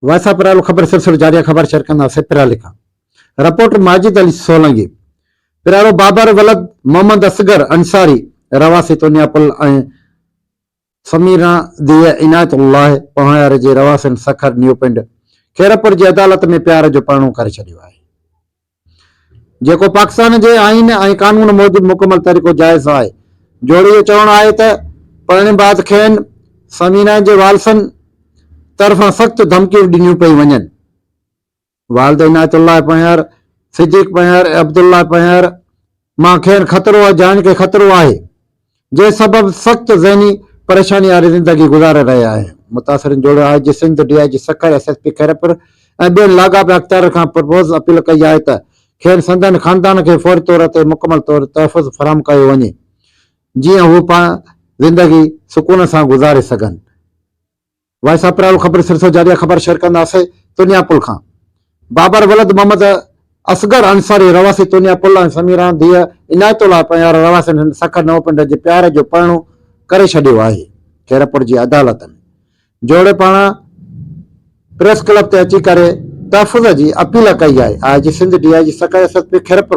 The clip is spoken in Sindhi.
وائس آف پرالو خبر سلسلو جاري آهي خبر شيئر ڪنداسين پرالي کان رپورٽر ماجد علي سولنگي پرالو بابر ولد محمد اصغر انصاري رهواسي تونيا پل ۽ سميرا ڌيء عنايت الله پنهويار جي رهواسين سکر نيو پنڊ خيرپور جي عدالت ۾ پيار جو پرڻو ڪري ڇڏيو آهي. جيڪو پاڪستان جي آئين ۽ قانون موجب مڪمل طريقو جائز آهي. جوڙي جو چوڻ آهي ته پرڻي بعد کين ثمينه جي وارثن طرفان سخت ڌمڪيون ڏنيون پيون وڃن. والد عنايت الله پنهيار، صديق پنهيار ۽ عبدالله پنهيار مان کين خطرو ۽ جان کي خطرو آهي. جنهن سبب سخت ذهني پريشاني واري زندگي گذاري رهيا آهن. متاثرين جوڙيو I G Sindh, D I G Sukkur, S S P Khairpur ۽ ٻين لاڳاپيل اختيارين کان پرپوز اپيل ڪئي آهي ته کين سندن خاندان کي فوري طور تي مڪمل طور تحفظ فراهم ڪيو وڃي جيئن هو زندگي سڪون سان گذاري سگهن. وائس آف پرالو خبر سلسلو جاري آهي خبر شيئر ڪنداسين تونيا پل کان بابر ولد محمد اصغر انصاري رهواسي تونيا پل ۽ سميران ڌيء عنايت الله پنهيار رهواسين هن سکر نئون پنڊ جي پيار جو پرڻو ڪري ڇڏيو آهي خيرپور جي عدالت ۾ جوڙي پاڻ پريس ڪلب تي اچي ڪري تحفظ جي اپيل ڪئي آهي I G Sindh D I G Sukkur S S P Khairpur.